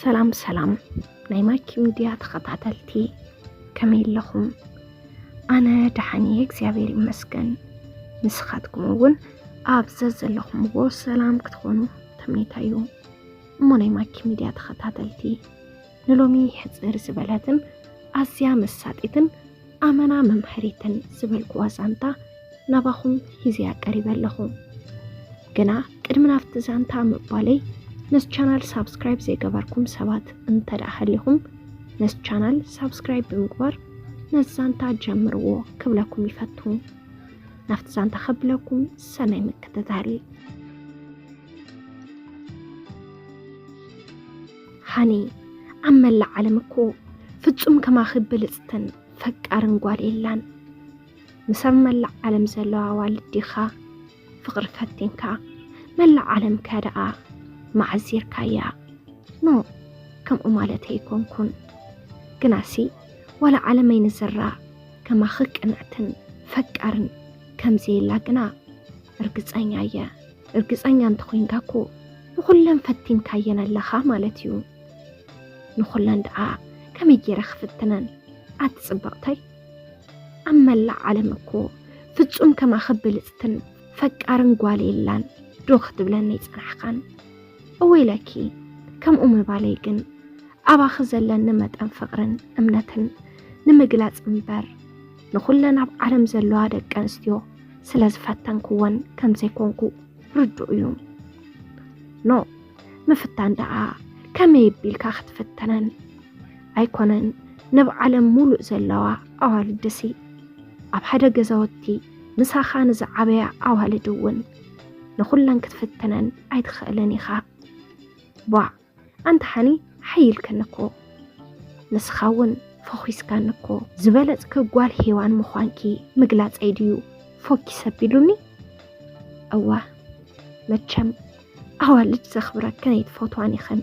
ሰላም ሰላም ናይ ማኪ ሚድያ ተኸታተልቲ፣ ከመይ ኣለኹም? ኣነ ደሓን እየ፣ እግዚኣብሔር ይመስገን። ንስኻትኩም እውን ኣብ ዘዘለኹምዎ ሰላም ክትኾኑ ተምኔታ እዩ። እሞ ናይ ማኪ ሚድያ ተኸታተልቲ፣ ንሎሚ ሕፅር ዝበለትን ኣዝያ መሳጢትን ኣመና መምሃሪትን ዝበልኩዋ ዛንታ ናባኹም ሂዝያ ቀሪበ ኣለኹ። ግና ቅድሚ ናብቲ ዛንታ ምባለይ፣ ነዚ ቻናል ሳብስክራይብ ዘይገበርኩም ሰባት እንተ ደኣ ሃሊኹም፣ ነዚ ቻናል ሳብስክራይብ ብምግባር ነዚ ዛንታ ጀምርዎ ክብለኩም ይፈቱ። ናብቲ ዛንታ ከብለኩም ሰናይ ምክትታል። ሃኒ፣ ኣብ መላእ ዓለም እኮ ፍጹም ከማኺ ብልጽትን ፈቃርን ጓል የላን። ምስ ኣብ መላእ ዓለም ዘለዋ ኣዋልድ ዲኻ ፍቕሪ ፈቲንካ? መላእ ዓለም ከ ደኣ መዓዚርካያ? ኖ፣ ከምኡ ማለት ኣይኮንኩን። ግናሲ ዋላ ዓለመይ ንዝራ ከማኺ ቅንዕትን ፈቃርን ከምዘየላ ግና ርግጸኛ እየ። ርግጸኛ እንተኾይንካ እኮ ንኹለን ፈቲንካየን ኣለኻ ማለት እዩ። ንኹለን ደኣ ከመይ ገይረ ክፍትነን? ኣቲ ጽብቕተይ፣ ኣብ መላእ ዓለም እኮ ፍጹም ከማኺ ብልጽትን ፈቃርን ጓል የላን ዶ ክትብለኒ ኣይጸናሕካን? እወይለኪ፣ ከምኡ ምባለይ ግን ኣባኺ ዘለኒ መጠን ፍቕርን እምነትን ንምግላጽ እምበር፣ ንኹለን ኣብ ዓለም ዘለዋ ደቂ ኣንስትዮ ስለ ዝፈተንኩወን ከም ዘይኮንኩ ርዱእ እዩ። ኖ፣ ምፍታን ደኣ ከመይ ኣቢልካ ክትፍተነን? ኣይኮነን፣ ነብ ዓለም ሙሉእ ዘለዋ ኣዋልድሲ፣ ኣብ ሓደ ገዛውቲ ምሳኻ ንዝዓበያ ኣዋልድ እውን ንኹለን ክትፍተነን ኣይትኽእልን ኢኻ። ቧዕ፣ ኣንታ ሓኒ፣ ሓይልክኒ እኮ። ንስኻ እውን ፈኺስካኒ እኮ። ዝበለጽኪ ጓል ሄዋን ምዃንኪ ምግላጸይ ድዩ ፎኪስ ኣቢሉኒ? እዋ፣ መቸም ኣዋልድ ዘኽብረክን ኣይትፈትዋን ኢኽን።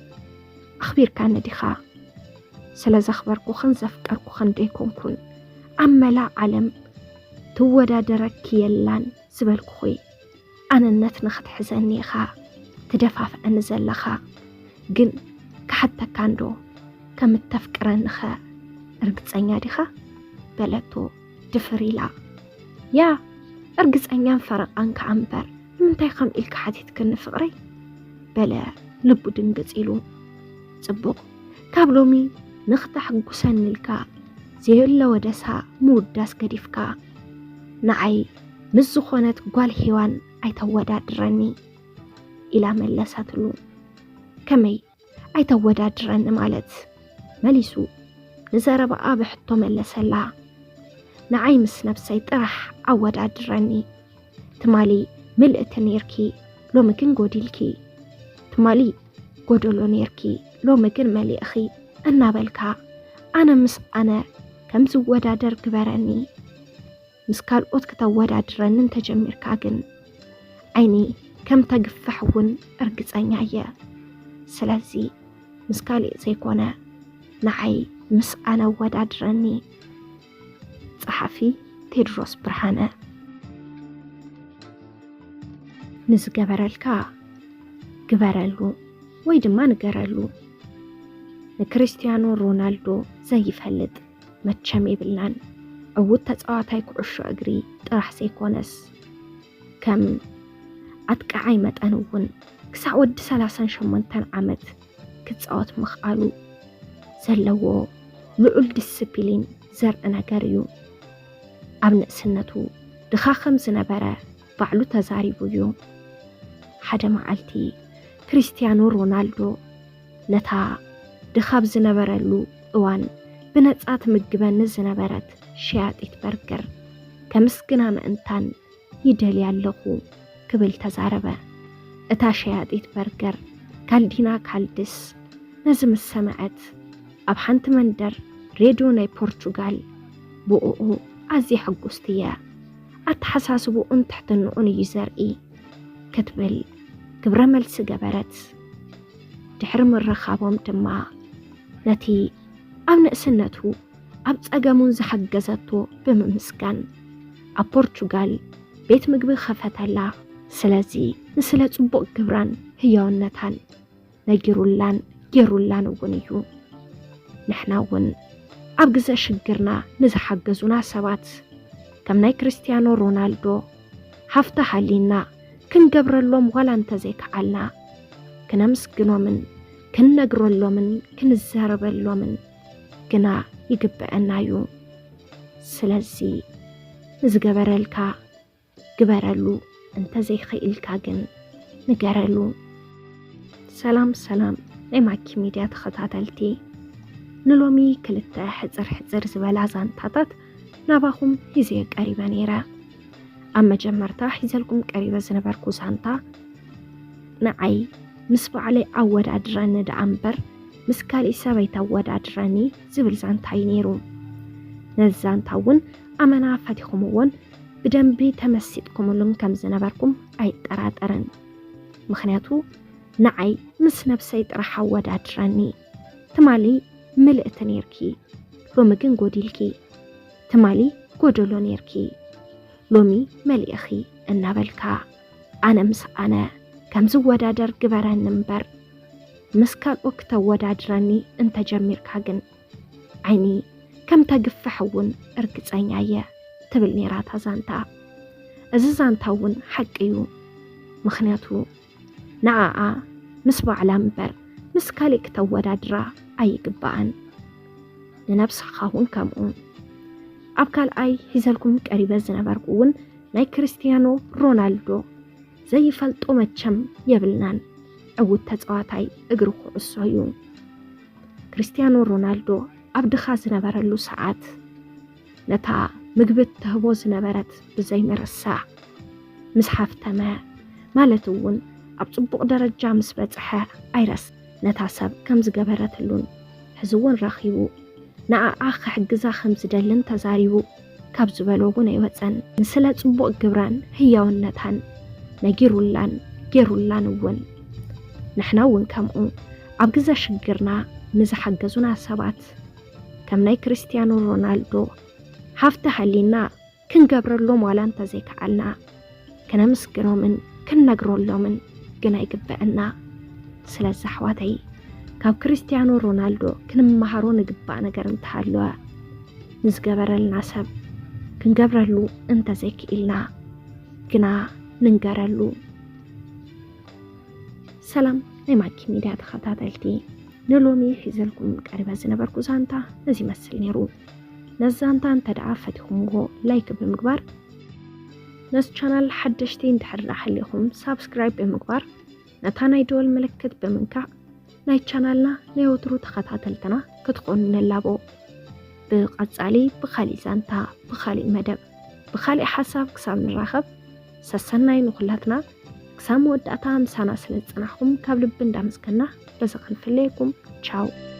ኣኽቢርካኒ ዲኻ? ስለ ዘኽበርኩኽን ዘፍቀርኩኽን ደይኮንኩን፣ ኣብ መላእ ዓለም ትወዳደረኪ የላን ዝበልኩኺ። ኣነነት ንኽትሕዘኒ ኢኻ ትደፋፍዐኒ ዘለኻ። ግን ክሓተካ እንዶ፣ ከም እተፍቅረኒኸ ርግጸኛ ዲኻ? በለቶ ድፍር ኢላ። ያ፣ ርግጸኛን ፈረቓን ከኣ እምበር፣ ንምንታይ ከምኡ ኢልካ ሓቲትክኒ ፍቕረይ? በለ ልቡ ድንግጽ ኢሉ። ጽቡቕ፣ ካብ ሎሚ ንኽተሕጉሰኒ ኢልካ ዘየሎ ወደሳ ምውዳስ ገዲፍካ፣ ንዓይ ምስ ዝኾነት ጓል ሄዋን ኣይተወዳድረኒ፣ ኢላ መለሰትሉ። ከመይ ኣይተወዳድረኒ ማለት? መሊሱ ንዘረባኣ ብሕቶ መለሰላ። ንዓይ ምስ ነብሰይ ጥራሕ ኣወዳድረኒ። ትማሊ ምልእቲ ኔርኪ፣ ሎሚ ግን ጎዲልኪ። ትማሊ ጎደሎ ኔርኪ፣ ሎሚ ግን መሊእኺ እናበልካ፣ ኣነ ምስ ኣነ ከም ዝወዳደር ግበረኒ። ምስ ካልኦት ክተወዳድረኒ እንተጀሚርካ ግን፣ ዓይኒ ከም ተግፍሕ እውን እርግጸኛ እየ። ስለዚ ምስ ካሊእ ዘይኮነ፣ ንዓይ ምስ ኣነ ኣወዳድረኒ። ጸሓፊ ቴድሮስ ብርሃነ። ንዝገበረልካ ግበረሉ ወይ ድማ ንገረሉ። ንክሪስቲያኖ ሮናልዶ ዘይፈልጥ መቸም የብልናን። ዕዉት ተጻዋታይ ኩዕሾ እግሪ ጥራሕ ዘይኮነስ፣ ከም ኣጥቃዓይ መጠን እውን ክሳዕ ወዲ ሰላሳን ሸሞንተን ዓመት ክጻወት ምኽኣሉ ዘለዎ ልዑል ዲስፕሊን ዘርኢ ነገር እዩ። ኣብ ንእስነቱ ድኻ ከም ዝነበረ ባዕሉ ተዛሪቡ እዩ። ሓደ መዓልቲ ክሪስቲያኖ ሮናልዶ ነታ ድኻ ኣብ ዝነበረሉ እዋን ብነጻ ትምግበኒ ዝነበረት ሸያጢት በርገር ከምስግና ምእንታን ይደልያ ኣለኹ ክብል ተዛረበ። እታ ሸያጢት በርገር ካልዲና ካልድስ ነዚ ምስ ሰምዐት፣ ኣብ ሓንቲ መንደር ሬድዮ ናይ ፖርቹጋል ብእኡ ኣዝየ ሕጉስቲ እየ፣ ኣተሓሳስብኡን ትሕትንኡን እዩ ዘርኢ ክትብል ግብረ መልሲ ገበረት። ድሕሪ ምርኻቦም ድማ ነቲ ኣብ ንእስነቱ ኣብ ጸገሙን ዝሓገዘቶ ብምምስጋን ኣብ ፖርቹጋል ቤት ምግቢ ከፈተላ። ስለዚ ንስለ ጽቡቕ ግብራን ህያውነታን ነጊሩላን ገይሩላን እውን እዩ። ንሕና እውን ኣብ ግዘ ሽግርና ንዝሓገዙና ሰባት ከም ናይ ክርስትያኖ ሮናልዶ ሃፍቲ ሃሊና ክንገብረሎም ዋላ እንተዘይከዓልና ክነምስግኖምን ክንነግረሎምን ክንዛረበሎምን ግና ይግበአና እዩ። ስለዚ ንዝገበረልካ ግበረሉ፣ እንተዘይኽኢልካ ግን ንገረሉ። ሰላም ሰላም ናይ ማኪ ሚድያ ተኸታተልቲ፣ ንሎሚ ክልተ ሕፅር ሕፅር ዝበላ ዛንታታት ናባኹም ሒዘ ቀሪበ ነይረ። ኣብ መጀመርታ ሒዘልኩም ቀሪበ ዝነበርኩ ዛንታ ንዓይ ምስ ባዕለይ ኣወዳድረኒ ደኣ እምበር ምስ ካሊእ ሰብ ኣይተወዳድረኒ ዝብል ዛንታ እዩ ነይሩ። ነዚ ዛንታ እውን ኣመና ፈቲኹምዎን ብደንቢ ተመሲጥኩምሉን ከም ዝነበርኩም ኣይጠራጠርን። ምኽንያቱ ንዓይ ምስ ነብሰይ ጥራሕ ኣወዳድረኒ። ትማሊ ምልእቲ ነይርኪ፣ ሎሚ ግን ጎዲልኪ። ትማሊ ጎደሎ ነይርኪ፣ ሎሚ መሊእኺ እናበልካ ኣነ ምስ ኣነ ከም ዝወዳደር ግበረኒ እምበር ምስ ካልኦት ክተወዳድረኒ እንተጀሚርካ ግን ዓይኒ ከም ተግፍሕ እውን እርግፀኛ እየ ትብል ነይራ እታ ዛንታ። እዚ ዛንታ እውን ሓቂ እዩ። ምኽንያቱ ንዓኣ ምስ ባዕላ እምበር ምስ ካሊእ ክተወዳድራ ኣይግባኣን። ንነብስኻ እውን ከምኡ። ኣብ ካልኣይ ሒዘልኩም ቀሪበ ዝነበርኩ እውን ናይ ክርስትያኖ ሮናልዶ ዘይፈልጦ መቸም የብልናን። ዕዉት ተጻዋታይ እግሪ ኩዕሶ እዩ። ክርስትያኖ ሮናልዶ ኣብ ድኻ ዝነበረሉ ሰዓት ነታ ምግቢ እትህቦ ዝነበረት ብዘይምርሳዕ ምስ ሃፍተመ ማለት እውን ኣብ ጽቡቕ ደረጃ ምስ በጽሐ ኣይረስ ነታ ሰብ ከም ዝገበረትሉን ሕዚ እውን ረኺቡ ንኣኣ ክሕግዛ ከም ዝደልን ተዛሪቡ ካብ ዝበሎ እውን ኣይወፀን። ንስለ ጽቡቕ ግብራን ህያውነታን ነጊሩላን ጌሩላን እውን። ንሕና እውን ከምኡ ኣብ ግዘ ሽግርና ንዝሓገዙና ሰባት ከም ናይ ክርስትያኖ ሮናልዶ ሃፍቲ ሃሊና ክንገብረሎም ዋላ እንተዘይከኣልና ክነምስግኖምን ክንነግረሎምን ግን ኣይግበአና። ስለዚ ኣሕዋተይ ካብ ክርስትያኖ ሮናልዶ ክንመሃሮ ንግባእ ነገር እንተሃለወ ንዝገበረልና ሰብ ክንገብረሉ እንተዘይክኢልና ግና ንንገረሉ። ሰላም ናይ ማኪ ሚድያ ተኸታተልቲ፣ ንሎሚ ሒዘልኩም ቀሪበ ዝነበርኩ ዛንታ እዚ ይመስል ነይሩ። ነዚ ዛንታ እንተ ደኣ ፈቲኹምዎ ላይክ ብምግባር ነዚ ቻናል ሓደሽቲ እንድሕር ደኣ ሃሊኹም ሳብስክራይብ ብምግባር ነታ ናይ ደወል ምልክት ብምንካእ ናይ ቻናልና ናይ ወትሩ ተኸታተልትና ክትኾኑ ንላቦ። ብቐጻሊ ብኻሊእ ዛንታ፣ ብኻሊእ መደብ፣ ብኻሊእ ሓሳብ ክሳብ ንራኸብ ሰሰናይ ንኹላትና። ክሳብ መወዳእታ ምሳና ስለ ዝጸናሕኩም ካብ ልቢ እንዳመስገና በዚ ክንፍለየኩም። ቻው።